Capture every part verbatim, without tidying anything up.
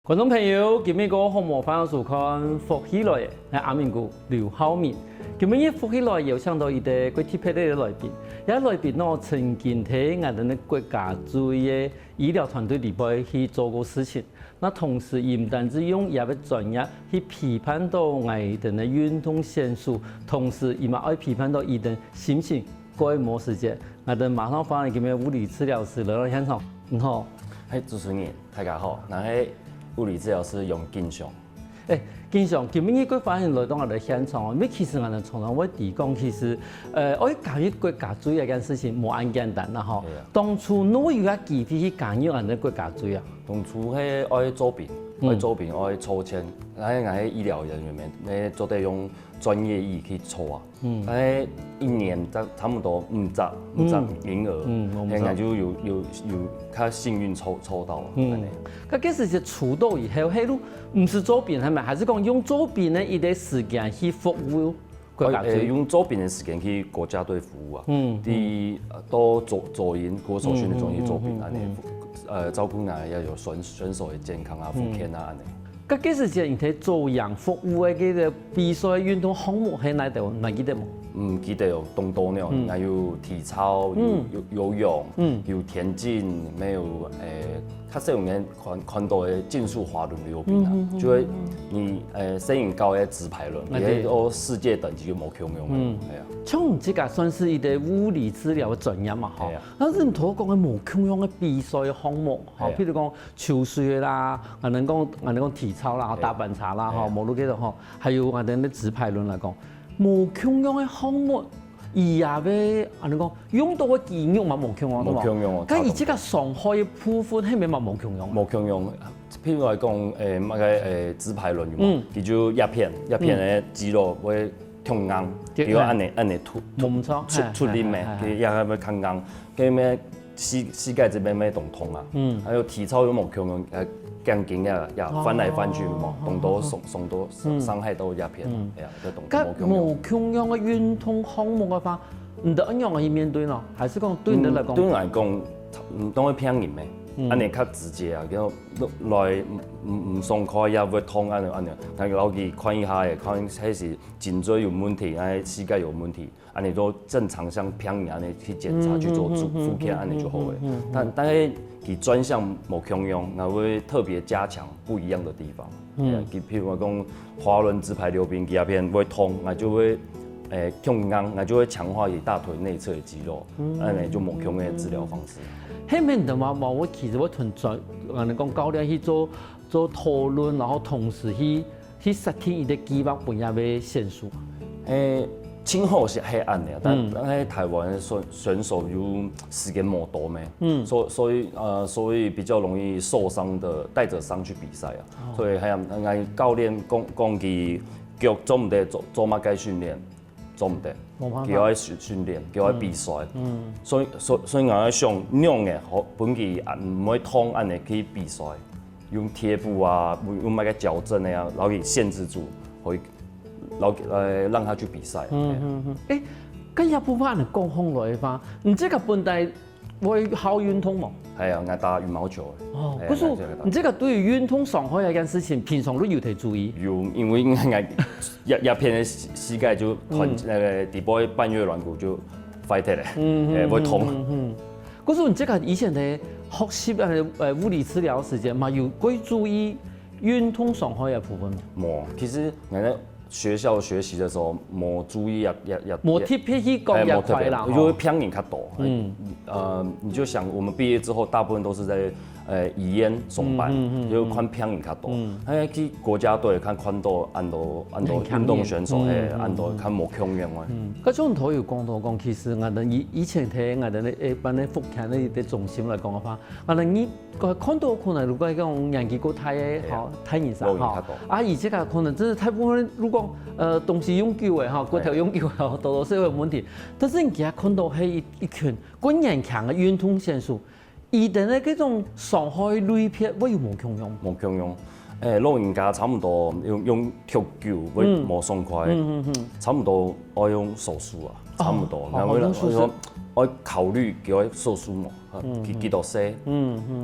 觀眾朋友，今晡日个好無歡迎收看《福氣來了》，𠊎阿明哥劉浩明。今晡日《福氣來了》邀請到一個較特別个來賓，這來賓呢曾經在𠊎等个國家隊个醫療團隊裡背去做過事情。那同時，佢毋單止用佢个專業去陪伴到𠊎等个運動選手，同時佢嘛愛陪伴到佢等心情 該無時間，𠊎等馬上歡迎今日物理治療師來到現場。你好。嘿，主持人，大家好，𠊎係物理治療師楊景祥。欸，景祥，今日你个歡迎來到𠊎等現場哦，因為其實𠊎等常常會提講，其實，呃，愛加入國家隊這件事情無恁簡單啦吼。對啊。當初哪有个機會去加入𠊎等國家隊啊？當初係愛做兵，嗯。愛做兵，愛抽籤，然後𠊎係醫療人員，愛做得用專業醫去抽啊。 嗯。大概一年差，差不多五十，五十名額，嗯，嗯，五十。嘿，𠊎就有，有，有較幸運抽，抽到啊，嗯。恁呢。該該時節抽到以後，係就毋使做兵，係無？還係講用做兵个一個時間去服務國家隊？呃，用做兵个時間去國家隊服務啊。嗯，嗯。在，呃，到左，左營國手訓練中心做兵，嗯，嗯，恁呢，嗯，嗯。呃，照顧𠊎也有選，選手个健康啊，嗯。復健啊，恁呢。 該該時節你在左營服務个該個比賽運動項目係哪兜，你還記得無？嗯，記得有當多呢，嗯。還有體操，有，嗯。有游泳，嗯。有田徑，還有，欸，較少人看，看到个競速滑輪溜冰啊，嗯，嗯，嗯，就係你，欸，細人教个直排輪，啊，對。也係世界等級就無共樣个，嗯。哎呀。像你這個算是一個物理治療个專業嘛，吼。哎呀。但是你頭講个無共樣个比賽項目，吼，哎呀。譬如講 泅水个啦，𠊎等講，𠊎等講體操啦，吼，嘿。打板茶啦，吼，嘿。無論該種吼，還有𠊎等个直排輪來講，無共樣个項目，佢也會，𠊎等講，用到个肌肉嘛無共樣，無共樣哦，對無？該佢這個傷害个部分，係毋係嘛無共樣啊？無共樣。譬如來講，欸，那個，欸，直排輪有無？嗯。佢就一片，一片个肌肉會忒硬，對，比如恁呢，恁呢出，無錯，出，出力咩，嘿，嘿，嘿，佢也會較硬。該咩 膝，膝蓋這邊乜當痛啊。嗯。還有體操有無共樣，呃，槓鈴呀，呀，哦，翻來翻去嘛，哦，當多傷，哦，哦。傷到，嗯。傷害到一片，嗯。哎呀，這當該無共樣。無共樣个運動項目个話，你得恁樣去面對咯？還係講對你來講？嗯，對我來講，嗯，當然拼人咩，嗯。恁呢較直接啊，就來，嗯，嗯，上課也會痛，恁呢，恁呢，但係老師看一下，欸，看係係頸椎有問題，還係膝蓋有問題， 恁呢就正常像病人恁呢去檢查，嗯，去做復，嗯，嗯，復健，嗯，恁呢就好了。嗯，嗯，嗯。但，但係佢專項無共樣，𠊎會特別加強不一樣的地方。嗯。呃，佢譬如講，滑輪直排溜冰，佢該片會痛，𠊎就會，欸，共樣，𠊎就會強化佢大腿內側的肌肉，嗯。恁呢就無共樣的治療方式。係毋係你等嘛，嘛，𠊎其實𠊎同專，啊，你講教練去做，做討論，然後同時去 去設定一個計畫分這位選手？欸，盡好係，係恁呢，但，嗯。但係台灣選，選手有時間無多咩，嗯。所，所以，呃，所以比較容易受傷的，帶著傷去比賽啊。哦。所以還有，𠊎教練講，講佢腳做毋得做，做麼个訓練， 做毋得，無辦法。佢愛訓，訓練，佢愛比賽。嗯。嗯。所以，所，所以𠊎愛想，仰仔好分佢啊，毋會痛恁呢去比賽，用貼布啊，用，用麼个矯正个啊，然後給限制住，可以，然後，呃，讓他去比賽。嗯，嗯，嗯。欸，該這部分恁呢講起來个話，你這個本來 會好運動無？係啊，𠊎打羽毛球个。哦，係啊，可是𠊎這個打。你這個對於運動傷害這件事情，平常都有在注意？有，因為𠊎，𠊎，這，這片个膝，膝蓋就，嗯。那個底部半月軟骨就壞忒了，嗯，欸，會痛。嗯，嗯，嗯。可是你這個以前在學習，呃，呃，物理治療時間嘛，有會注意運動傷害个部分無？無，其實𠊎在 學校學習的時候，無注意也，也，也，無特別去講這塊啦，欸，無特別，吼。因為病人較多，嗯。呃，你就想，我們畢業之後，大部分都是在，呃，醫院上班，嗯，嗯，嗯，就看病人較多。嗯。欸，去國家隊看，看到恁多，恁多運動選手，很強，嗯，嘿，嗯，恁多，嗯。看無共樣个。嗯，該像頭有講到講，其實𠊎等以，以前在𠊎等个一般个復健个一個中心來講个話，𠊎等你 看，看到可能如果講年紀較大个，係啊，吼，大人儕，老人較多。吼，啊，而且个可能真係大部分如果，呃，東西用久个，吼，骨頭用久个，吼，多多少少有問題。但是你今日看到係一，一群較年輕个運動選手，佢等个這種傷害類別會有無共樣？無共樣。欸，老人家差不多用，用忒久會，嗯。無爽快。嗯，嗯，嗯。差不多愛用手術啊，哦，差不多。哦，然後用手術。愛考慮佢愛手術無，幾幾多歲，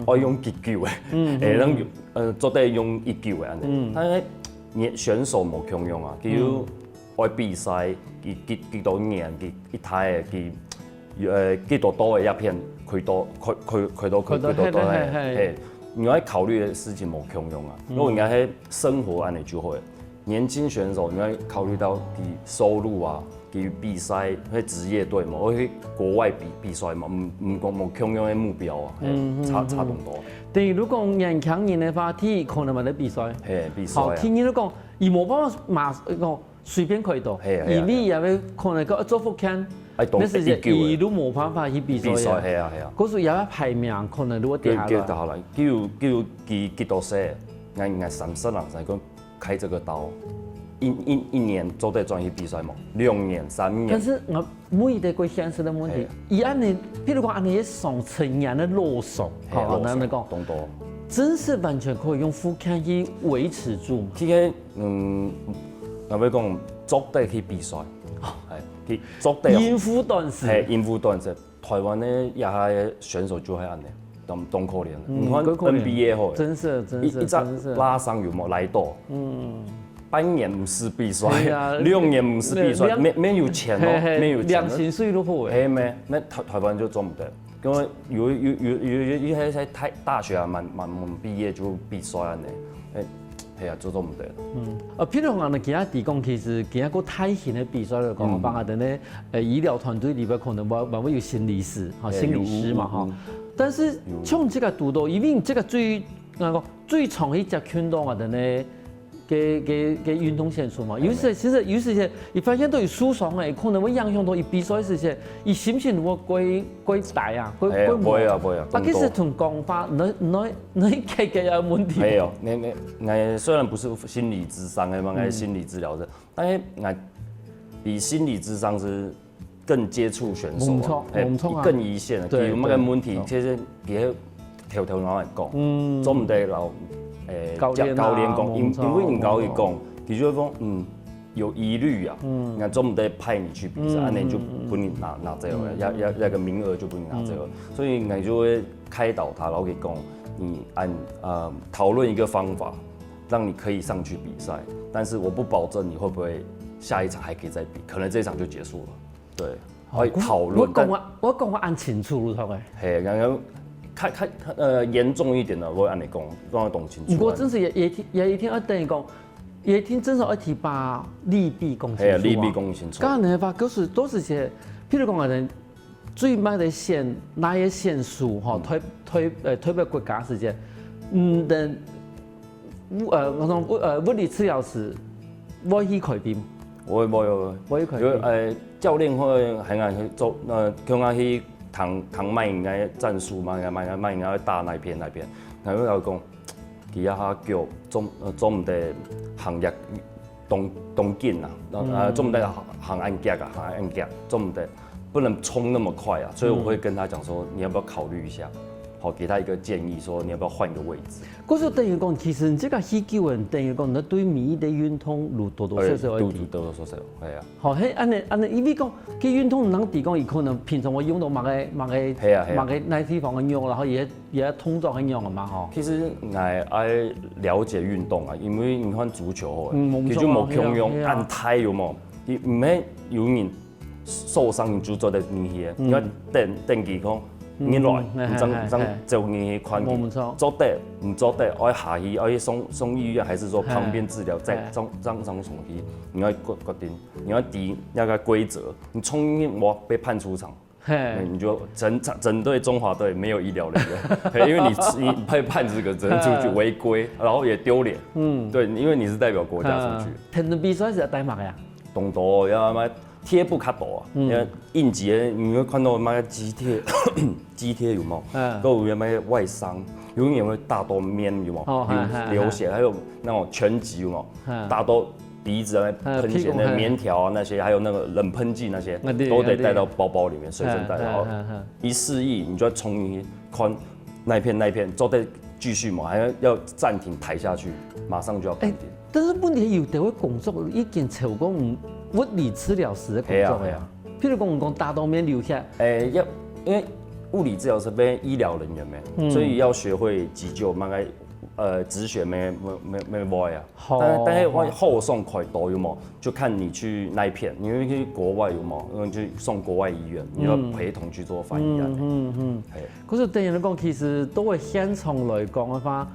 愛用幾久个，會當用呃做得用幾久个恁樣。但係你選手無共樣啊，佢有愛比賽，佢幾幾多年，佢一代个佢呃幾多多个一片，開刀開開開刀開開刀多个，嘿，你愛考慮个事情無共樣啊。如果你係生活恁樣就好。 年輕選手，你要考慮到佢收入啊，佢比賽，去職業隊嘛，或去國外比比賽嘛，毋毋講無共樣个目標啊，嘿，差差當多。等於如果年輕人个話，第一可能嘛在比賽，嘿，比賽好，啊，第二就講，佢無辦法馬講隨便開刀，嘿嘿啊佢你也會可能个做復健，愛當那是一久的佢都無辦法去比賽比賽，啊。嘿啊嘿啊，可是也要排名，可能如果跌下來，跌跌下來，佢佢幾幾多歲？俺俺三十人才講開這個刀，一一一年做得轉去比賽嘛，兩年三年但。是我問一個過現實个問題嘿，佢恁樣，譬如講恁樣一雙成年个老手，嘿好，恁樣講，當多。真是完全可以用復健去維持住嘛？其實，嗯，我要講，做得去比賽，哎，去做得應付短時，嘿，應付短時。台灣个這下个選手就係恁樣，當當可憐。嗯你看當可憐 NBA好了，真是真是一一隻真是，拉傷有無來到？嗯，半年毋使比賽對啊，六年毋使比賽，兩沒沒有錢哦，嘿嘿沒有錢兩。薪水都好誒，嘿咩，那台台灣就做毋得，因為有有有有有一些在大大學啊，滿滿滿畢業就比賽恁樣，哎，嘿啊，就做毋得。呃，譬如講，今仔提供其實今仔个大型个比賽來講，嗯包括等呢，呃，醫療團隊裡邊可能還還會有心理師，哈，嘿心理師嘛，哈有有。但是像這個堵到，因為這個最那個最常去接觸到啊的呢，个个个運動選手嘛，有時其實有時些，你發現到有受傷誒，可能會影響到佢比賽時節，佢心情會過過低啊，過哎呀，過不會啊，不會啊，啊，其實動作。同講法，那那那个个有問題。沒有，那那那雖然不是心理諮商的嘛，那是心理治療的，但是那比心理諮商是更接觸選手啊，沒錯哎沒錯啊更一線的。對比如那個問題，對其實也頭頭腦來講，嗯做毋得老，哎，教練啊教教練講，因沒錯因為你教練講沒錯，佢就會講，嗯，有疑慮啊，嗯那做毋得派你去比賽，嗯那你就嗯分你拿拿這個，嗯要要要那個名額就分你拿這個，所以那就會開導他，然後跟你講，你按呃討論一個方法，讓你可以上去比賽，但是我不保證你會不會下一場還可以再比，可能這一場就結束了。對，會討論，我講我我講我恁清楚，你知道嗎？嘿，然後看看呃嚴重一點的，我會恁樣講，讓他懂清楚。不過真是也也也一定要等於講，也一定真是要提把利弊講清楚啊。嘿，利弊講清楚。當然的話，就是都是些，譬如講啊，人最慢的選那些選手哈，退退呃退役國家時間，嗯，等物呃我講物呃物理治療師，會去改變，我我有會去改變。有呃教練會很愛去做呃，跟他去談談賣應該戰術嘛，應該賣賣應該打哪一片哪一片，然後要講，佢啊他叫做呃做毋得行業當當緊啊，呃做毋得行行恁遽啊，行恁遽，做毋得不能衝那麼快啊，所以我會跟他講說，你要不要考慮一下？好，給他一個建議，說你要不要換一個位置？可是等於講，其實你這個喜劇人等於講，你對每一個運動有多多少少哎有提。多多少少，哎呀。好，嘿，恁呢恁呢，因為講，佢運動人提供，佢可能平常會用到麼个麼个嘿啊嘿啊麼个哪地方个用，然後也也動作个用个嘛吼。其實𠊎愛了解運動啊，因為你看足球好了，嗯，沒錯啊佢就無共樣，嘿啊嘿啊恁大有無？佢毋係有人受傷你就做得入去，你要等等佢講，你來，嗯你正嘿嘿正走入去看佢，沒錯做得毋做得，愛下去，愛送送醫院，還是說旁邊治療，再嘿正正正送去，你要決決定，你要知那個規則，你衝入去，哇，被判出場。嘿，你就整整隊中華隊沒有醫療人員，嘿因為你你被判這個，只能出去違規，然後也丟臉。嗯，對，因為你是代表國家出去。田中比賽是要帶麼个啊？當多，要麼貼布較多啊，因為應急的，你會看到那個肌貼，肌貼有沒有？嗯都有那個外傷，永遠會打到面有沒有？哦嗨嗨流流血，還有那種拳擊有沒有？嗯打到鼻子啊，嗯噴血屁股嗯那棉條啊那些，還有那個冷噴劑那些，啊對都得啊對帶到包包裡面，隨身帶。嗯然後嗯嗯一失憶，你就要衝進去看那片那片，做得繼續嘛，還要要暫停抬下去，馬上就要哎看電影。，但是問題有的會工作已經超過物理治療師的工作了呀。比如講，毋講打到面流血，誒，要因為物理治療師變醫療人員咩，嗯所以要學會急救，嘛該呃止血咩咩咩咩啊。好但但是我好後送開刀有無？就看你去哪一片，你會去國外有無？因為就送國外醫院，你要陪同去做翻譯啊。嗯嗯。嘿，可是等於講，其實都會現場來講个話，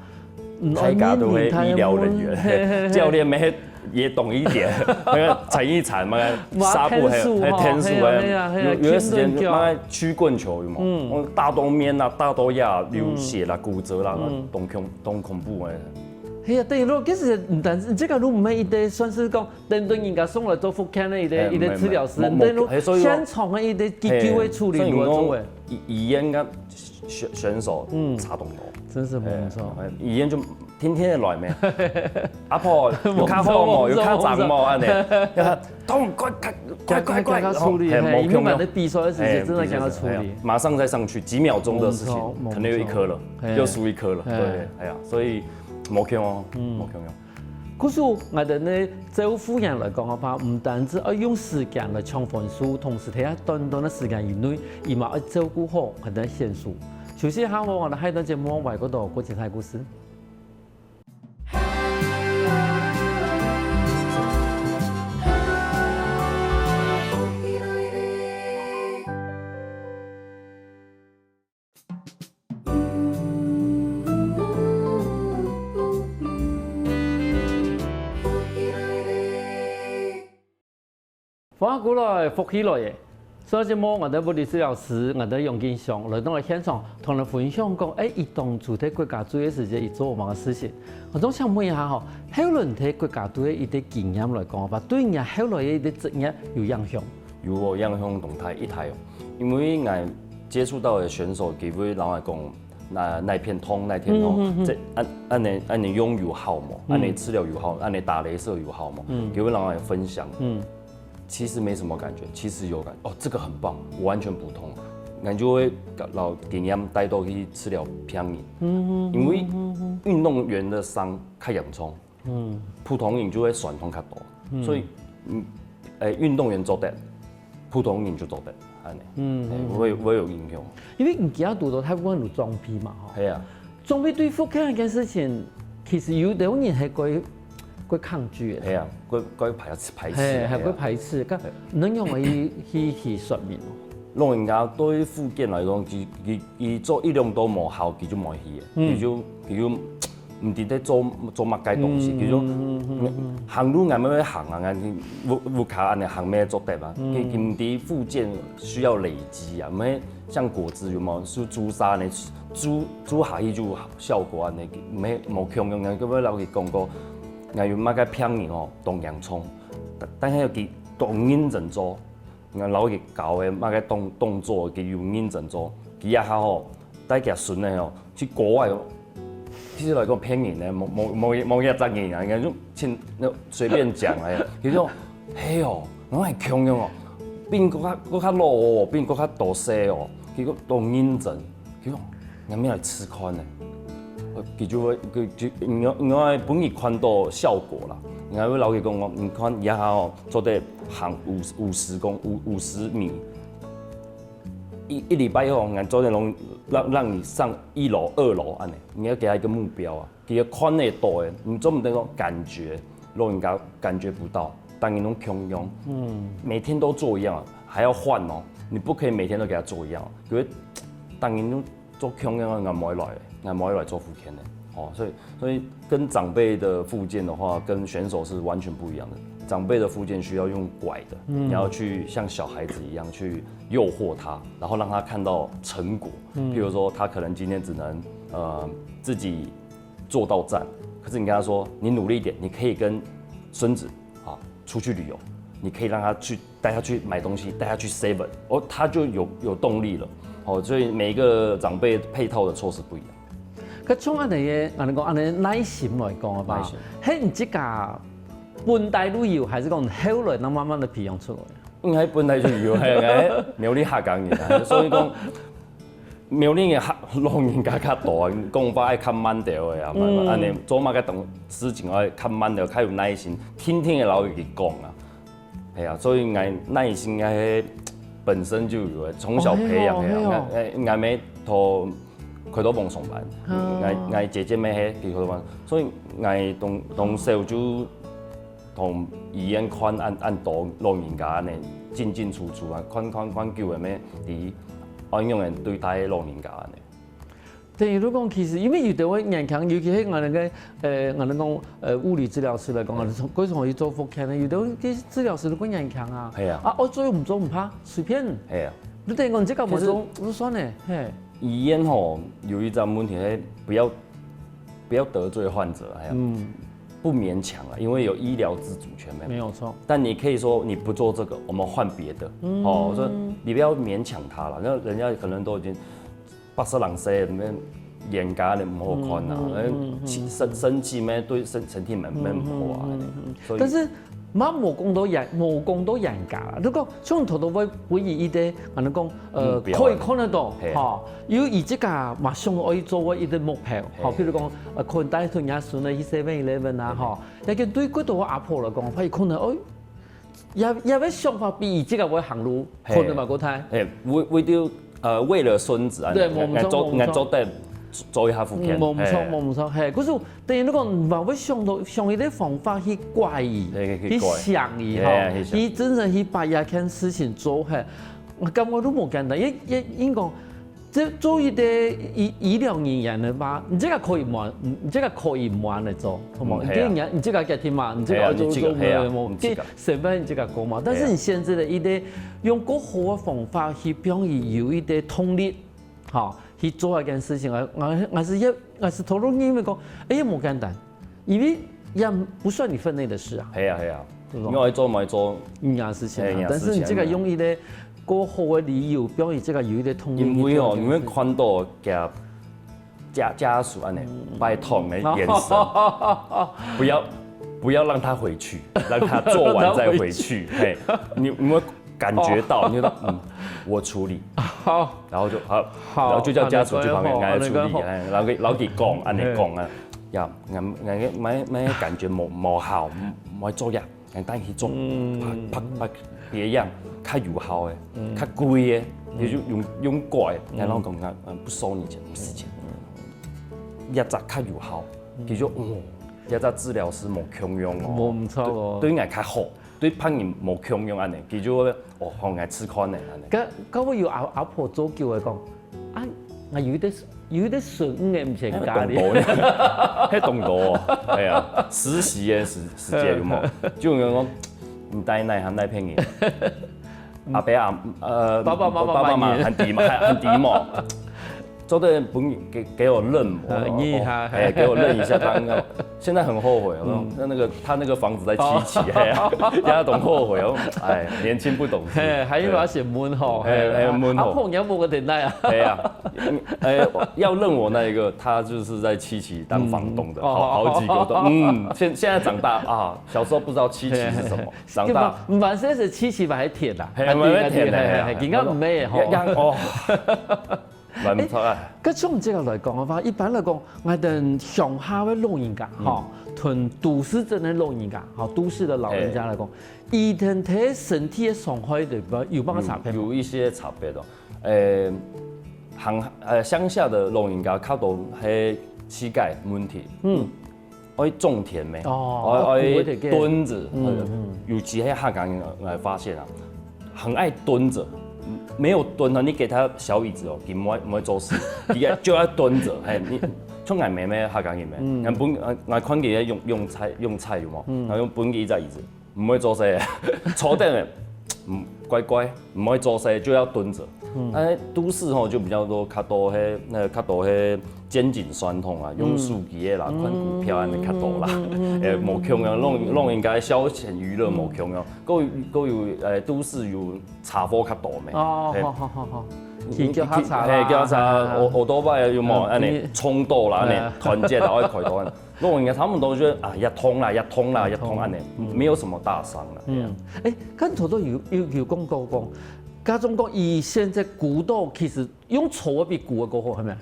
嗯大家都會醫療人員，嘿嘿嘿教練們也懂一點，那個纏一纏嘛，哇紗布還有天數吼還天數嘿啊嘿啊嘿啊還有有些時間天数嘛，曲棍球有無？嗯哦，打到面啊，打到牙，流嗯血啦，骨折啦嗯，當恐當恐怖哎。嘿呀，等於講，其實毋單止，這個都毋係一個算是講，等等人家送來做復健的一個哎一個治療師，沒沒等於沒哎所以說現場的一個急救的處理嘿所以你講如何做誒？醫醫院跟選選手嗯差當多。真是不錯。哎，醫院就天天的來咩？阿婆有較好無？有較長無？安尼，要他痛快快快快快，快快處理，嘿嘿，因為無共樣反正比賽的時哎間真的想要處理比賽哎呀。馬上再上去，幾秒鐘的事情沒錯，可能有一顆了沒錯，又輸一顆了，嘿對，哎呀，所以無共樣哦，嗯無共樣。故所，𠊎兜呢，照顧婦人來講个話，毋單止愛用時間來搶分數，同時在短短的時間以內，佢嘛愛照顧好𠊎兜个選手。休息一下，𠊎兜下一段節目，還有更多精彩故事。 歡迎過來，福氣來了。上節目，𠊎兜物理治療師，𠊎兜楊金祥來到了現場，同你分享講，誒，佢當初在國家隊个時節，佢做麼个事情。𠊎總想問一下吼，後來你在國家隊个一個經驗來講个話，對你後來个一個職業有影響？有哦，影響當大一大哦，因為𠊎接觸到的選手，佢會摎𠊎講，那那片痛，那片痛，這安安尼安尼用有效無？安尼治療有效，安尼打雷射有效無？佢會摎𠊎分享。嗯，其實沒什麼感覺，其實有感，哦，這個很棒，我完全不痛，𠊎就會摎經驗帶到去治療病人，因為運動員的傷較嚴重，普通人就會痠痛較多，所以，嗯，誒，運動員做得，普通人就做得，安尼，嗯，會會有影響，因為你今日讀到大部分都裝備嘛，吼。係啊。 裝備對復健這件事情，其實有兜人係會會抗拒个，係啊，會會排斥排斥，係，係啊還會排斥，該能用个去去去說明哦。老人家對復健來講，佢佢佢做一兩到無效，佢就無去个，佢就佢就毋知在做做麼个東西，佢就行路𠊎乜會行啊，𠊎屋屋下安尼行乜做得啊，佢佢毋知復健需要累積啊，毋係像果子有無？係朱砂呢，朱朱下去就有效果安尼，毋係無共樣个。𠊎摎佢講過，𠊎有麼个病人哦，當嚴重，但但係佢當認真做。 𠊎摎佢教个麼个動動作，佢有認真做。佢這下吼，帶厥孫仔吼，去國外哦，其實來講騙人个，無無無無一隻人啊，應該就盡隨便講个。佢講，係哦，𠊎係共樣哦，比你較較老哦，比你較大歲哦，佢講當認真。 佢講，𠊎乜來試看呢。佢就會，佢就，𠊎𠊎分佢看到效果啦。𠊎會摎佢講，哦，你看這下哦，做得行五五十公五五十米，一一禮拜後，𠊎做得攏讓讓你上一樓、二樓安尼。你要給他一個目標啊，給他看得到誒，你做毋得講感覺，老人家感覺不到，當然攏共樣，嗯，每天都做一樣，還要換哦，你不可以每天都給他做一樣，可是當然攏 做共樣个，𠊎無愛來，𠊎無愛來做復健个。哦，所以所以跟長輩的復健的話，跟選手是完全不一樣的。長輩的復健需要用拐的，你要去像小孩子一樣去誘惑他，然後讓他看到成果。譬如說，他可能今天只能呃自己做到站，可是你跟他說，你努力一點，你可以跟孫子啊出去旅遊，你可以讓他去带他去买东西，带他去 seven，哦，他就有有动力了。哦，所以每一个长辈配套的措施不一样。佢像恁樣个，恁樣讲，恁樣耐心来讲个吧耐心，嘿，你自家本来就有，还是讲后来那慢慢的培养出来？应该本来就有，嘿，嘿，苗栗客家人啊，所以讲苗栗人客老人家较多，讲话爱较慢点个啊，慢慢，安尼做嘛个东事情爱较慢点，较有耐心，听听个老人家讲啊。 系啊，所以𠊎耐心个本身就有个，從小培養个。哦，係哦，係哦。𠊎，𠊎，𠊎妹在開刀房上班，嗯。𠊎，𠊎姐姐妹係在開刀房，所以𠊎當，當小就同醫院看恁，恁多老人家恁樣進進出出啊，看，看，看久个咩，知愛仰般對待老人家恁樣。 等於就講，其實因為有兜會年輕，尤其係𠊎等个，呃，𠊎等講，呃，物理治療師來講，嗯。𠊎等從，過去從去做復健个，有兜个治療師都會年輕啊。係啊。啊，愛做毋做毋怕，隨便。係啊。你等於講你這個無做，其實就算了，嘿。醫院吼，有一個問題，係不要，不要得罪患者，哎呀。嗯。不勉強啊，因為有醫療自主權嘛。沒有錯。但你可以說你不做這個，我們換別的。嗯。哦，我說你不要勉強他了，那人家可能都已經 八十零歲，咩眼睛都毋好看啊，嗯，嗯，嗯，嗯。身，身體咩對身，身體蠻，蠻毋好啊。嗯，嗯，嗯，嗯。所以但是，嘛無講到眼，無講到眼睛啦。如果像頭頭會，會以一個，可能講，呃，目標啊。可以看得到，嘿啊。吼，有以這個嘛想愛做个一個目標，吼，嘿。譬如講，呃，可能帶同若孫仔去seven eleven啊，嘿。吼，也就對過多个阿婆來講，佢可能，哦， 也，也會想法比以前个會行路，嘿。可能嘛，過大。嘿，為，為了，呃，為了孫子啊，對，𠊎，𠊎做，無錯，無錯。𠊎做得做一下復健，嗯，無錯，嘿。無錯，嘿。可是等於你講，嘛會想到，想一個方法去拐佢，嘿，去，去拐。去想佢，嘿，吼，去想。去真正去把這件事情做好。𠊎感覺都無簡單，因為，因為講， 這做一個醫，醫療人員个話，你這個可以慢，你這個可以慢个做，好無？嗯，你這個，係啊。你這個決定嘛，你這個愛做，係啊，你這個，做，係啊，無，你這個。去審判你這個講嘛。但是你現在个一個用較好个方法去幫佢有一個動力，吼，去做一件事情，𠊎，𠊎，𠊎係也，𠊎係頭路認為講，哎呀，無簡單。 因為也不算你分內的事啊。係啊，係啊，對吧？你愛做無愛做，你的事情啊。係，你的事情啊。但是你這個用一個過好个理由，表示這個有一個動力。因為哦，你會看到佢家，家屬恁樣，嗯。拜託你的眼神，不要，不要讓他回去，讓他做完再回去。讓他回去。嘿，你，你會感覺到，哦。你就說，嗯，我處理。好。然後就，好，好，然後就叫家屬去旁邊，好，來處理，好。哎，然後給，然後給講，恁樣講啊。 呀，𠊎，𠊎个，𠊎，𠊎个感覺無，無效，無，無做呀，𠊎等去做，嗯。別，別，別，別樣，較有效个，嗯。較貴个，嗯。也就用，用貴个，嗯。然後講啊，嗯，不收你錢，不收錢。嗯。這隻較有效，嗯。佢就，哦，這隻治療師無共樣哦，無毋著哦。對，對𠊎較好。 對別人無共樣恁樣，佢就會，哦，好，𠊎試看呢，恁樣。該，該會有阿，阿婆做久个講，啊，𠊎有一個，有一個孫女毋係家裡。該當多呢，該當多哦，哎呀，實習个時，時節有無？就有人講，你帶哪，還帶別人？阿伯啊，呃，爸爸媽媽爸爸媽媽還知嘛，還，還知嘛。 做得分佢，給，給我認我，啊，認一下。哎，給我認一下，他那個，現在很後悔，嗯。那，那個，他那個房子在七期，哎呀，他當後悔哦，哎，年輕不懂事。嘿，還有那些問吼，哎，嘿，哎，問吼。啊，朋友無个等待啊。哎呀，嗯，哎，要認我那一個，他就是在七期當房東的，嗯。好，哦。好幾個都，嗯，現，現在長大啊，小時候不知道七期是什麼，嘿，嘿。長大。對吧？毋管係，係七期吧，還甜啦。嘿，啊，對，還甜的，嘿，嘿，嘿，嘿，今个毋係吼。呀，呀，哦。 蠻毋著啊。欸，該從這個來講个話，一般來講，𠊎等鄉下个老人家，嗯。吼，同都市鎮个老人家，吼，都市个老人家來講，嘿。佢等在身體个傷害裡背有麼个差別無？嗯，有一些差別哦。呃，鄉，呃，鄉下的老人家較多係膝蓋問題。嗯。 愛種田咩？哦，愛，愛，愛蹲著，嗯，嗯。尤其係客家人，𠊎發現啊，很愛蹲著，沒有蹲啊，你給他小椅子哦，佢毋會，毋會做事，佢就愛蹲著，嘿，你，像𠊎妹妹客家人咩，嗯。𠊎分，呃，𠊎看佢用，用菜，用菜有無？嗯。然後用分佢一隻椅子， 毋會做事，坐等咧，嗯，乖乖，毋會做事就要蹲著。嗯。哎，都市吼就比較多，較多係，那較多係肩頸痠痛啊，用手機个啦，嗯。看股票恁樣較多啦。嗯，嗯，嗯，哎，無共樣，攏，嗯，嗯，嗯。攏應該消遣娛樂無共樣。嗯。還有，還有，哎，都市有車禍較多咩？哦，嘿。好，好，好，好。騎腳踏車啦。嘿，腳踏車，啊。奧，奧多拜有無？嗯，恁樣，嗯。衝到啦，恁樣，哎。團結啦，愛開刀恁樣。 老人家他們都覺得啊，也痛啦，也痛啦，也痛，恁樣，嗯。沒有什麼大傷啦。嗯，欸，看頭頭有，有，有講過講，家中講以前个古道其實用草个比古个較好，係咪？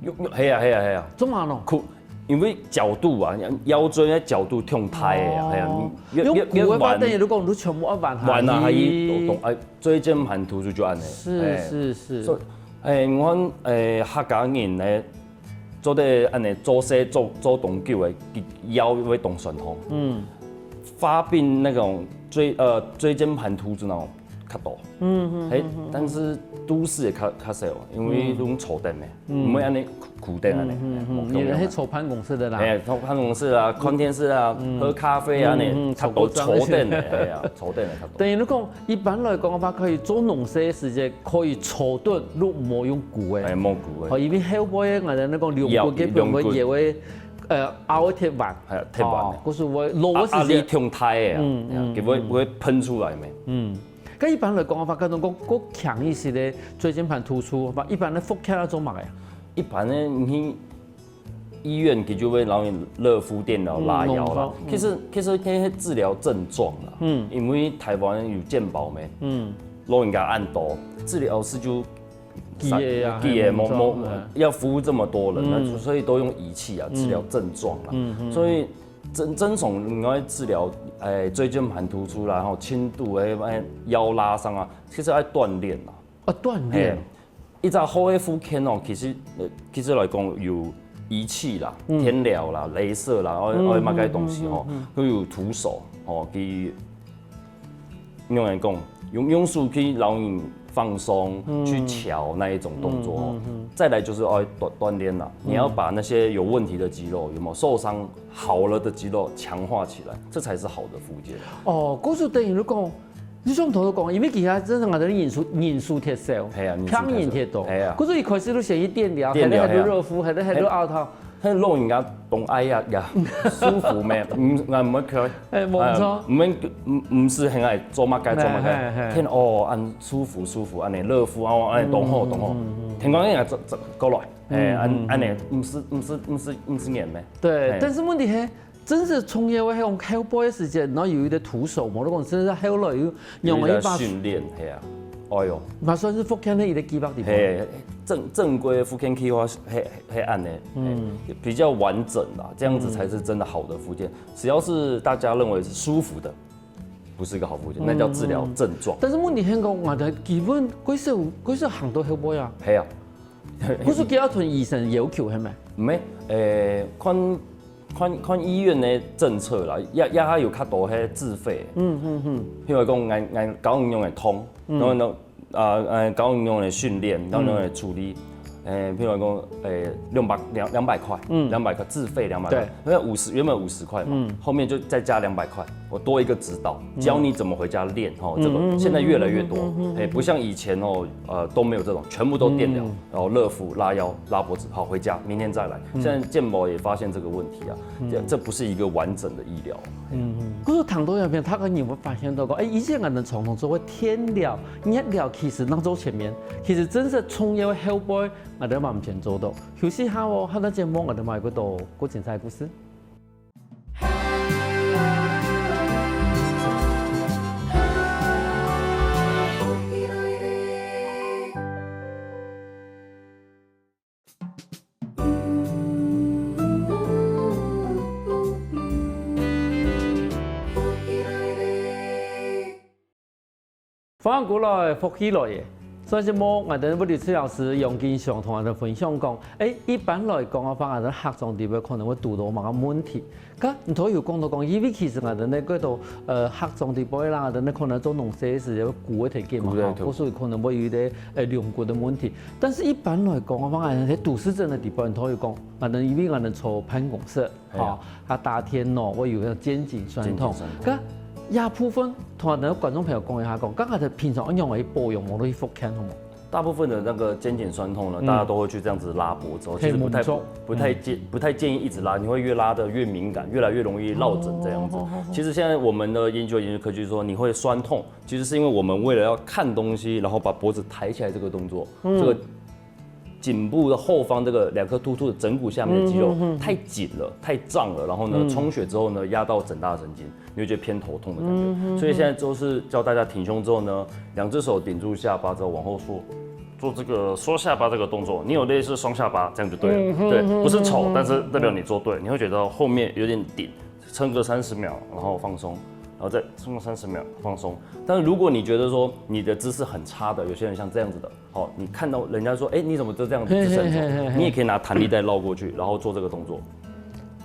用，用，係啊，係啊，係啊。做麼个呢？古，因為角度啊，腰椎个角度忒大个啊，哦。係啊，你越，用越，越彎，骨个話，等於如果你全部要彎下彎啊，去。還動，哎，椎間盤突出就恁樣，是，哎。是，是。所以，哎，𠊎看，哎，客家人呢，做得恁樣做事做，做當久个，腰會當痠痛。嗯。發病那種椎，呃，椎間盤突出那種較多。嗯，嗯，嘿，嗯，嗯。但是都市也較，較少，因為都坐等个，嗯。毋會恁樣苦，苦等恁樣，嗯，嗯，嗯，無共樣啊。你係坐辦公室个啦。哎，坐辦公室啊，看電視啊，嗯。喝咖啡啊，嗯，恁樣，嗯，較多坐等个，坐過站。哎呀，坐等个較多。等於你講，一般來講个話，可以做農事个時節，可以坐等，就無用跍个。哎，無跍个。哦，因為後背个，𠊎等講龍骨，腰，根本會，龍骨。也會，呃，拗个忒彎。哎，忒彎个。哦，故所會老个時節。啊，壓力忒大个啊，嗯，哎呀，嗯，佢會，嗯。會噴出來咩？嗯。 該一般來講个話，該種較，較強一些个椎間盤突出，一般个復健愛做麼个啊？一般呢，你去醫院，佢就會摎你熱敷、電療、嗯，拉腰啦。弄痛，嗯。其實，其實該係治療症狀啦。嗯。因為臺灣有健保咩？嗯。老人家恁多，治療師就記得啊，記得，還有無，無，嗯。要服務這麼多人，嗯。那所以都用儀器啊，治療症狀啦。嗯，嗯，所以 正，正常應該治療，哎，椎間盤突出啦，吼，輕度的，哎，腰拉傷啊，其實愛鍛鍊啦。啊，鍛鍊。嘿，一隻好个復健哦，其實，呃，其實來講有儀器啦，嗯。電療啦、雷射啦，哦，嗯，哦，麼个東西吼，嗯，嗯，嗯。都有徒手，吼，去 用來講，用，用手去摎人放鬆，嗯。去喬那一種動作哦。嗯，嗯，嗯。再來就是要鍛，鍛鍊啦，嗯。你要把那些有問題的肌肉，有沒有受傷好了的肌肉強化起來，這才是好的復健。哦，故所等於你講，你像頭先講，因為其實真正个人數，人數忒少，係啊，人數忒少。病人忒多，係啊。故所一開始都先去電療，電療，還得，還得熱敷，係啊。還得，還得拗頭。 但老人家當愛呀，呀，舒服咩？毋，𠊎毋會去。哎，無錯。哎，毋免，毋，毋使很愛做麼个，做麼个。嘿，嘿，嘿。看，哦，恁舒服，舒服，恁樣熱敷，哦，恁樣當好，嗯，當好。嗯，嗯，嗯。聽講應該做，做過來，哎，嗯，嗯，恁，恁樣，嗯。毋使，毋使，毋使，毋使年咩？對，哎。但是問題係，真係重要个係用後背个時間，然後有一個徒手嘛，如果真係後來有 用了一把，有一個訓練，係啊。哎喲。嘛算是復健个一個計畫地方。嘿，正，正規的復健計畫是，嘿，嘿，恁樣，嗯。嘿，比較完整啦，這樣子才是真的好的復健。嗯。只要是大家認為是舒服的，不是一個好復健，那叫治療症狀。嗯。但是問題係講，𠊎等基本，幾少，幾少行到後背啊？係啊。毋係叫同醫生要求，係無？毋係，誒，看，看，看醫院个政策啦，也，也還有較多係自費。嗯，嗯，嗯。譬如講，𠊎，𠊎教你仰般動，嗯。然後呢，啊，呃，教你仰般訓練，教你仰般處理。嗯。誒，譬如講，誒，兩百，兩，兩百塊，嗯。兩百塊，自費兩百塊。對。因為五十，原本五十塊嘛，嗯。後面就再加兩百塊，我多一個指導，嗯。教你怎麼回家練，吼，這個，嗯，嗯，現在越來越多，嗯，嗯，嗯，嗯。誒，不像以前哦，呃，都沒有這種，全部都電療。嗯。 然後熱敷、拉腰、拉脖子，好，回家，明天再來。嗯。現在健保也發現這個問題啊，嗯。這，這不是一個完整的醫療。嗯，嗯。可是談到這片，大家有沒有發現到講，哎，以前𠊎等傳統做个電療、熱療，其實當做前面，其實真正重要个後背，𠊎等嘛毋曾做到。休息下哦，下段節目𠊎等嘛會多更精彩个故事。 歡迎過來，福氣來了。上節目，𠊎等物理治療師楊金雄同𠊎等分享講，誒，一般來講个話，𠊎等客庄裡背可能會堵到麼个問題。該你頭有講到講，因為其實𠊎等呢，過多，呃，客庄裡背啦，𠊎等呢可能做農事个時節，骨會忒緊嘛，骨會忒緊。吼，所以可能會有一個，呃，龍骨个問題。但是一般來講个話，𠊎等在都市鎮个裡背，你頭有講，𠊎等因為𠊎等坐辦公室， 係啊。吼，啊，打電腦，會有該肩頸痠痛。肩頸痠痛。該這部分，同𠊎等觀眾朋友講一下，講，該𠊎等平常仰般去保養，無論去復健，好無？大部分的那個肩頸痠痛呢，嗯。大家都會去這樣子拉脖子哦，可以其實不太，猛衝。不太建，嗯。不太建議一直拉，你會越拉得越敏感，越來越容易落枕這樣子。哦，哦，哦，哦。其實現在我們的研究，研究科技說，你會痠痛，其實是因為我們為了要看東西，然後把脖子抬起來這個動作，嗯。這個 頸部的後方這個兩顆突突的枕骨下面的肌肉，嗯，嗯，嗯。太緊了，太脹了，然後呢，嗯。充血之後呢，壓到枕大神經，你會覺得偏頭痛的感覺。嗯，嗯，嗯。所以現在就是教大家挺胸之後呢，兩隻手頂住下巴之後往後縮，做这个缩下巴这个动作，你有类似双下巴，这样就对了。嗯哼对，不是丑，但是代表你做对，你会觉得后面有点顶，撑个三十秒，然后放松，然后再撑个三十秒放松。但是如果你觉得说你的姿势很差的，有些人像这样子的，好，你看到人家说，哎，你怎么就这样子姿势很丑？你也可以拿弹力带绕过去，然后做这个动作。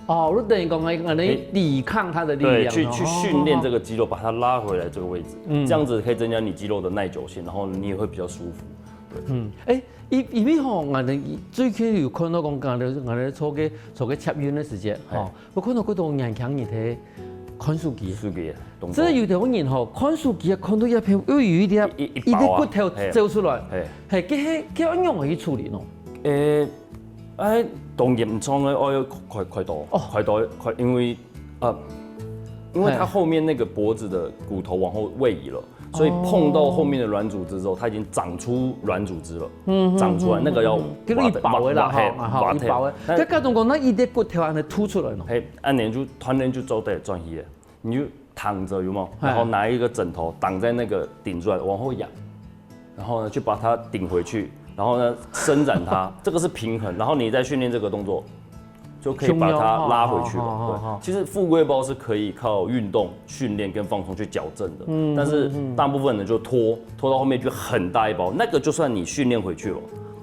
哦，你等于讲，哎，可能抵抗它的力量，对，去去训练这个肌肉，把它拉回来这个位置，这样子可以增加你肌肉的耐久性，然后你也会比较舒服。嗯，哎，因因为吼，我们最近有看到讲，讲的，我们做个做个捷运的时间，吼，我看到过多年轻人在看手机，手机，这有的人吼，看手机啊，看到一片，又有一点，一一包啊个骨头走出来，嘿，嘿，这这这样样去处理喏？诶，哎，当严重的，哦，要开开刀，哦开刀，开，因为呃，因为他后面那个脖子的骨头往后位移了，所以碰到后面的软组织之后，它已经长出软组织了，嗯，长出来那个要这个一包的啦，嘿哈，哈，一包的。那这各种讲，那一个骨头安尼凸出来喏。嘿，按呢就团练就做得转去了，你就躺着有没有？哎然后拿一个枕头挡在那个顶出来，往后仰，然后呢去把它顶回去，然后呢伸展它，这个是平衡，然后你再训练这个动作，就可以把它拉回去了。胸腰好好好好对，其实富贵包是可以靠运动训练跟放松去矫正的，但是大部分人就拖拖到后面就很大一包，那个就算你训练回去了，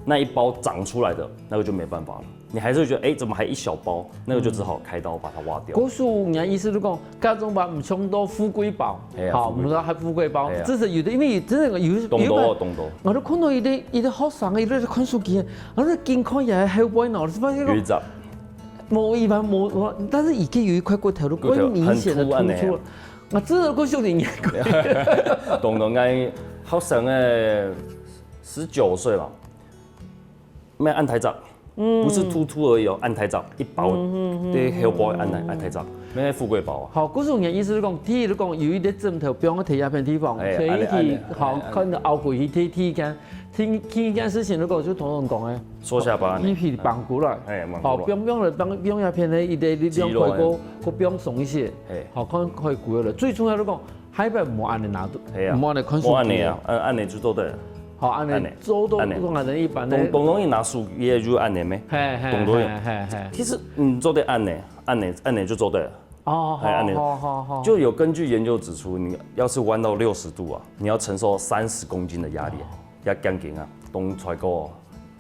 那一包长出来的那个就没办法了，你还是会觉得哎怎么还一小包，那个就只好开刀把它挖掉。故所人意思就讲，各种包唔冲到富贵包哎，呀好，富贵我们说还富贵包哎，呀这是有的，因为真的有懂有懂懂懂，我都看到一个一个学生，一个看手机，然后紧看也还会脑子发现有一张，某一般某，但是已经有一块骨头都骨头很明显的很凸按呢突出了。我真的过去有点眼光。懂懂，哎，好像哎，十九岁吧，没按太早，不是突出而已哦，按太早一包，对，黑包按按太早，没富贵包啊。好，故所人意思是讲，第一，就讲有一个枕头放在这一片地方，哎所以一按呢按呢起好看到拗过去第第一件，第第一件事情，如果就同人讲哎，缩下巴呢一起绑过来，哎绑过来好，放放了放放一片呢，一个力量肌肉可以够够放松一些，哎好看可以过了。最重要就讲，海边莫按呢拿，哎呀，莫按呢看手机我按呢啊，按按呢就做对了。好，按呢按呢做到按呢讲按呢一般的懂，懂容易拿手也就按呢咩？嘿嘿懂懂嘿嘿嘿，其实你做对按呢，按呢按呢就做对了。哦，哎按呢好好好好，就有根据研究指出，你要是弯到六十度啊，你要承受三十公斤的压力，要肩颈啊，动出来个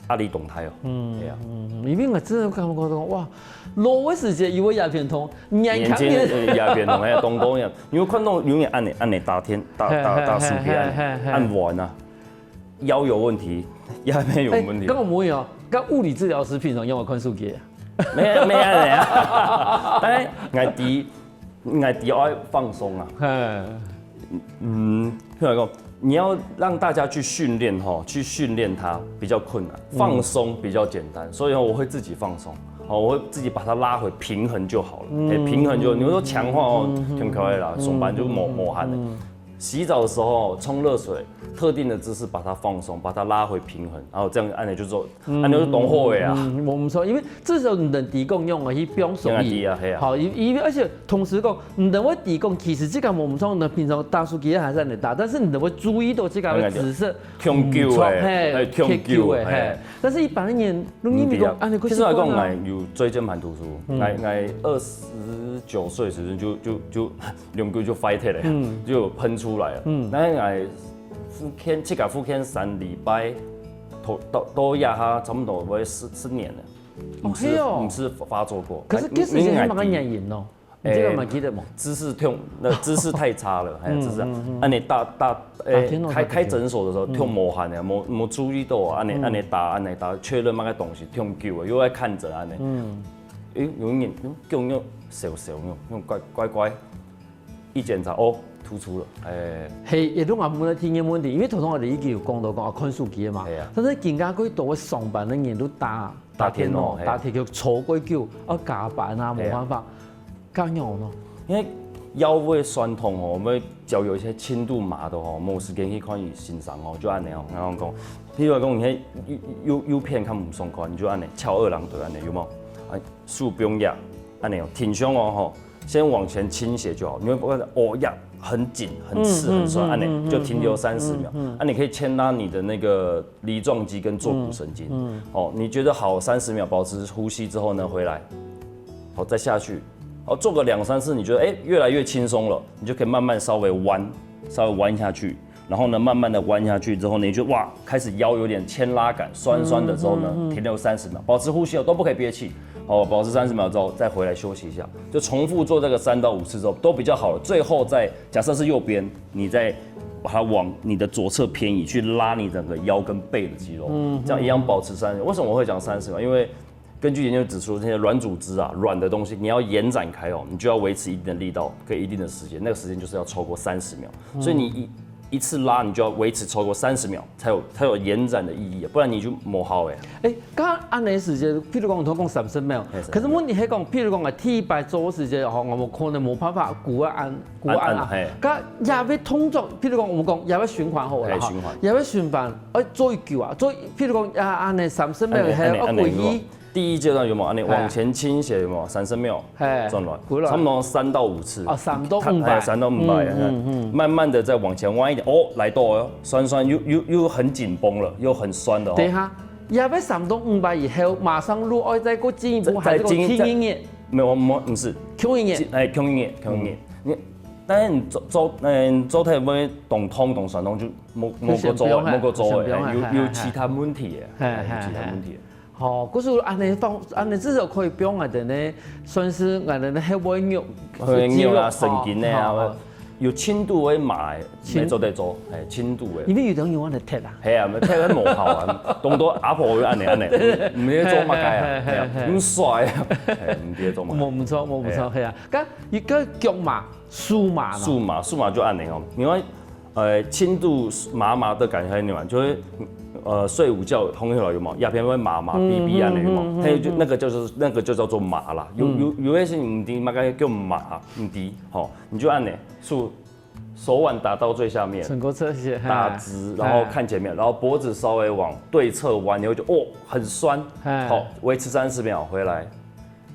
压力动态哦。嗯，对啊。嗯，因为我真的感觉讲哇，老的时间以为也变通，年轻年轻人人也变动，哎，懂懂呀。你有看到永远按呢按呢打天打打打手机按嘿嘿嘿嘿嘿按按完啊，腰有问题，腰没有问题哎，刚。我们有，跟物理治疗师平常用的看手机，没没按呢啊，但是我知我知爱放松啊。嗯，嗯，譬如说，你要让大家去训练吼，去训练它比较困难，放松比较简单，所以吼我会自己放松，哦，我会自己把它拉回平衡就好了，哎，平衡就你说强化哦，挺可爱啦，松板就磨磨汗的。洗澡的时候冲热水，特定的姿势把它放松，把它拉回平衡，然后这样按呢就做，按呢就懂后尾啊。嗯，我们说，因为这时候你等提供用的去放松用啊对啊嘿啊好，因因为而且同时讲，你等会提供，其实这个我们说，你平常打手机还是很大，但是你等会注意到这个的姿势，挺久的，嘿，哎，挺久的，嘿嘿。但是一般的人，你嗯，你讲，啊，你其实来讲，我有椎间盘突出，我我二十九岁时就就就两个就 fight 了，就有喷出来了。嗯，那我复健，自家复健三礼拜，都都都压下差不多我四四年了，哦不是嘿哦不是发作过。可是这时间蛮难忍哦，你这个蛮记得吗？姿势挺，那姿势太差了，哎，姿势，按呢打打，哎天，哦开开诊所的时候，挺无汗的，没没注意到，按呢按呢打按呢打，确认那个东西挺久了，又在看着按呢，嗯，哎，有一点，嗯，就用小小用用乖乖乖，一检查哦，突出了，哎，嘿，也都蛮不能听见问题，因为头先我哋已经有讲到讲啊，看手机的嘛嘿啊，但是更加过多上班的人都打打电脑嘿打电脑，坐过久，要加班啊，没办法，干扰呢。因为腰会酸痛哦，我们脚有一些轻度麻的哦，没时间去看医生哦，就按呢哦，然后讲，譬如讲你看右右右片看不爽看，你就按呢翘二郎腿按呢有没有？啊，手不用压，按呢哦，挺胸哦吼，先往前倾斜就好，你会发现哦呀，很紧、很刺、很酸，按呢就停留三十秒。啊，你可以牵拉你的那个梨状肌跟坐骨神经。哦，你觉得好三十秒保持呼吸之后呢，回来，好再下去，好做个两三次，你觉得哎越来越轻松了，你就可以慢慢稍微弯，稍微弯下去。然后呢，慢慢的弯下去之后呢，你就哇，开始腰有点牵拉感，酸酸的之后呢，停留三十秒，保持呼吸哦，都不可以憋气哦，保持三十秒之后再回来休息一下，就重复做这个三到五次之后都比较好了。最后再假设是右边，你再把它往你的左侧偏移，去拉你整个腰跟背的肌肉，这样一样保持三十秒。为什么我会讲三十秒？因为根据研究指出，这些软组织啊，软的东西，你要延展开哦，你就要维持一定的力道跟一定的时间，那个时间就是要超过三十秒。所以你一一次拉，你就要维持超过三十秒，才有才有延展的意义，不然你就磨耗哎。哎，刚刚按呢时间，譬如讲，我同讲三十秒，可是问题是讲，譬如讲啊，第一擺做个時間，吼，我们可能冇办法，骨啊按，骨啊按啊。个也要动作，譬如讲，我们讲也要循环好了哈，也要循环，哎，做一久啊，做，譬如讲啊，按呢三十秒，还要按呢按呢过去。第一阶段有没有？你往前倾斜有没有？三十秒，嘿，转来，过来差不多三到五次。啊，三到五摆，三到五摆，嗯嗯，慢慢的再往前弯一点，哦，来到哦，酸酸又又又很紧绷了，又很酸的哦。等一下，也要三到五摆以后，马上落爱再过进一步，还是讲再进轻一点，没有，没有，不是，轻一点。哎，轻一点，轻一点。你，但是你做做，嗯，做太会动痛动酸痛就莫莫个做，就先不用啊莫个做，先不用啊哎，有嘿嘿有其他问题耶，嘿哎有其他嘿问题。好，可是按呢放，按呢至少可以不用啊，等呢，算是俺的那后背肉，会扭啊，肌肉神经的啊，有轻度的麻，没做得做，哎，轻度的。因为有的人有按呢踢啊。系啊，咪踢得無效啊，當多阿婆會按呢按呢，毋知做麼个啊，係啊，毋帥啊，係，毋知做麼个。冇錯，冇錯，係啊。該一个腳麻、手麻咯，手麻，手麻就按呢哦，因為呃輕度麻麻的感覺，你嘛就會呃睡午覺通常有無？牙邊會麻麻、嗯麻麻按呢有無？嗯嗯還有就那個就是那個就叫做麻啦，有有有一些你毋知麼个叫麻，毋知吼，你就按呢手手腕打到最下面，整个侧斜打直，然后看前面，然后脖子稍微往对侧弯，你会觉得哦很酸，哎好，维持三十秒回来，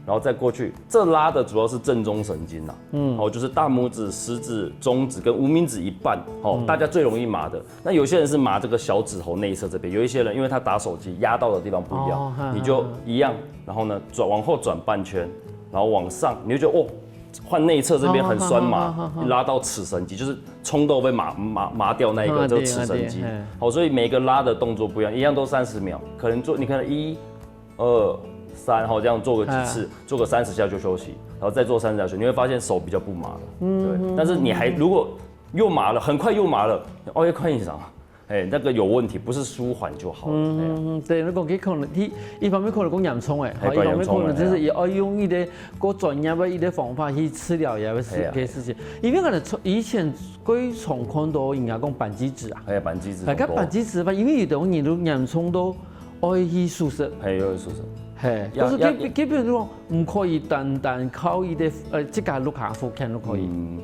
然后再过去。这拉的主要是正中神经啦，嗯，好，就是大拇指、食指、中指跟无名指一半，好，大家最容易麻的。那有些人是麻这个小指头内侧这边，有一些人因为他打手机压到的地方不一样，哦哈你就一样，然后呢转往后转半圈，然后往上，你就觉得哦。换内侧这边很酸麻，好好好好好拉到尺神经，就是冲到被麻麻麻掉那一个，啊这个尺神经对啊对啊。好，所以每个拉的动作不一样，一样都三十秒，可能做你看一、二、三，好，这样做个几次，做个三十下就休息，然后再做三十下休息，你会发现手比较不麻了。对，但是你还如果又麻了，很快又麻了，哦，要看医生。哎，那个有问题，不是舒缓就好了。哎呀嗯，对，你讲佢可能，佢一方面可能讲严重诶，嘿一方面可能就是讲严重了也要用一个个专业的一个方法去治疗也是嘿啊个事情。因为可能从以前最常看到人家讲扳机指啊，还有扳机指大家很多，扳机指吧，因为有的人都严重到爱去手术，还有手术。嘿，要可是基要基本上毋可以单单靠一个呃自家碌下腹看都可以。嗯，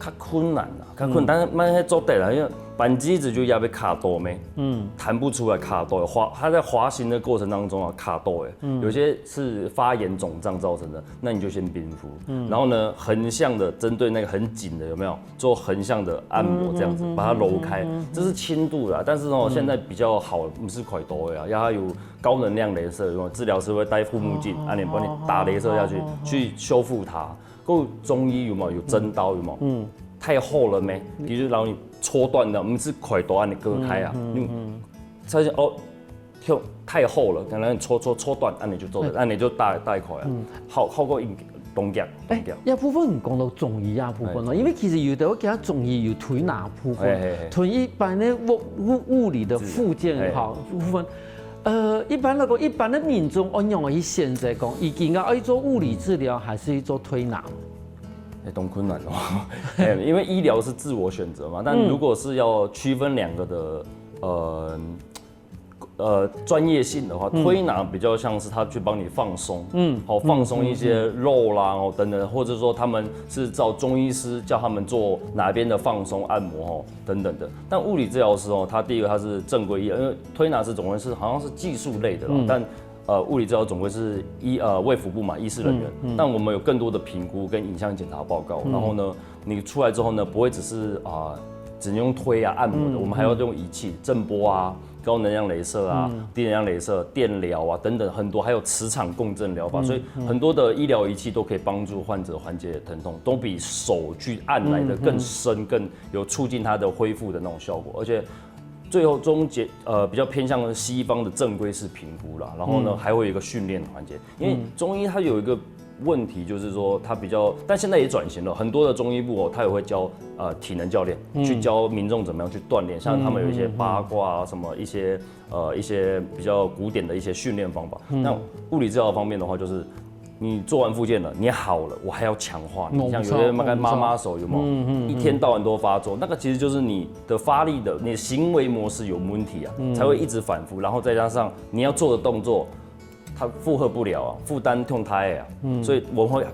较困难啦，较困难，但是慢慢做得啦，因为扳机指就要被卡多没，嗯，弹不出来卡多，滑，它在滑行的过程当中啊卡多哎，有些是发炎肿胀造成的，那你就先冰敷，然后呢横向的针对那个很紧的有没有做横向的按摩这样子，把它揉开，这是轻度的啊，但是哦现在比较好，不是快多的啊，要它有高能量镭射，有没有治疗师会戴护目镜，啊你帮你打镭射下去，去修复它。够中医有没有？有针刀有没有？嗯，太厚了没？你就让你戳断的，我们是快刀按你割开啊，嗯，发现哦，就太厚了，可能戳戳戳断，按你就做的，按你就大大一块啊，好好过硬动脚动哎脚，，这部分你讲到中医啊部分咯，哎因为其实有的我讲中医有推拿部分哎哎哎，同一般的物物物理的复健哎哈部分。呃，一般来讲，一般的民众，我仰会去选择讲，伊应该爱做物理治疗，还是去做推拿？哎，当困难哦，哎，因为医疗是自我选择嘛，但如果是要区分两个的，呃。呃，专业性的话，推拿比较像是他去帮你放松，嗯，好放松一些肉啦，哦等等，或者说他们是照中医师叫他们做哪边的放松按摩哦等等的。但物理治疗师哦，他第一个他是正规医，因为推拿是总归是好像是技术类的啦，但呃，物理治疗总归是医呃卫福部嘛，医师人员。但我们有更多的评估跟影像检查报告，然后呢，你出来之后呢，不会只是啊、只能用推啊按摩的，我们还要用仪器，震波啊、高能量镭射啊、低能量镭射、电疗啊等等很多，还有磁场共振疗法，所以很多的医疗仪器都可以帮助患者缓解疼痛，都比手去按来的更深、更有促进它的恢复的那种效果，而且。最后终结，呃，比较偏向西方的正规式评估啦，然后呢，还会有一个训练环节，因为中医它有一个问题，就是说它比较，但现在也转型了，很多的中医部哦，它也会教呃体能教练去教民众怎么样去锻炼，像他们有一些八卦啊，什么一些呃一些比较古典的一些训练方法。那物理治疗方面的话，就是你做完复健了，你好了，我还要强化你。像有些人妈妈手有没有？一天到晚都发作，那个其实就是你的发力的，你的行为模式有问题啊，才会一直反复，然后再加上你要做的动作，它负荷不了啊，负担重太啊，所以我会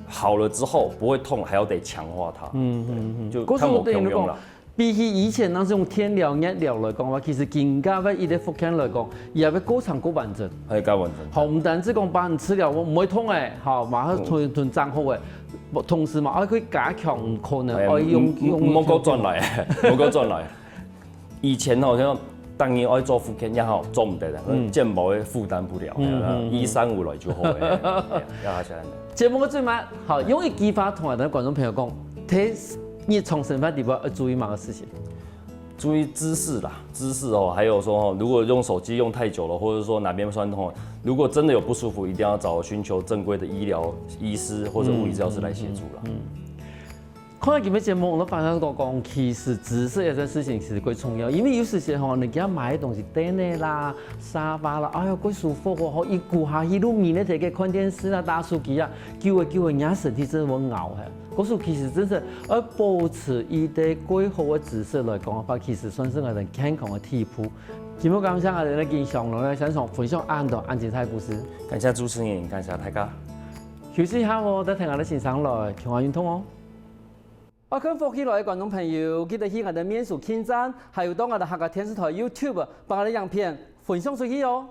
好了之后不会痛，还要得强化它。嗯嗯嗯，就看我可用了。 比起以前那种电疗、热疗来讲话，其实今个个一个复健来讲，也会过程过完整。还有加完整。好，毋单止讲帮你治疗，我毋會痛诶，好，马上同同正好诶，同時嘛，还可以加強可能，哎，哦，用唔唔用莫过转来，莫过转来。以前吼，像当年爱做复健，也好做毋得的，健保会负担不了，一三五来就好了，要下下来。节目个最慢，好，用一句话同咱个观众朋友讲，在日常生活里边要注意么个事情？注意姿势啦，姿势哦，还有说哦，如果用手机用太久了，或者说哪边酸痛，如果真的有不舒服，一定要找寻求正规的医疗医师或者物理治疗师来协助啦。看到今日节目，我都发现到讲，其实姿势这件事情其实最重要，因为有时间吼，你给他买的东西，凳仔啦、沙发啦，哎呀，最舒服哦，吼，一股下去，路面那个看电视啊、打手机啊，久了久了，人家身体真的会熬嘿。故所其实真是要保持一个最好的姿势来讲的话，其实算是我们健康的第一步。今日感谢我们的金祥龙来先生分享恁多恁精彩的故事。感谢主持人，感谢大家。休息一下哦，再听我们先生来，健康运动哦。爱看福气来的观众朋友，记得去我们的面书网站，还有到我们的客家电视台YouTube，帮我们的影片分享出去哦。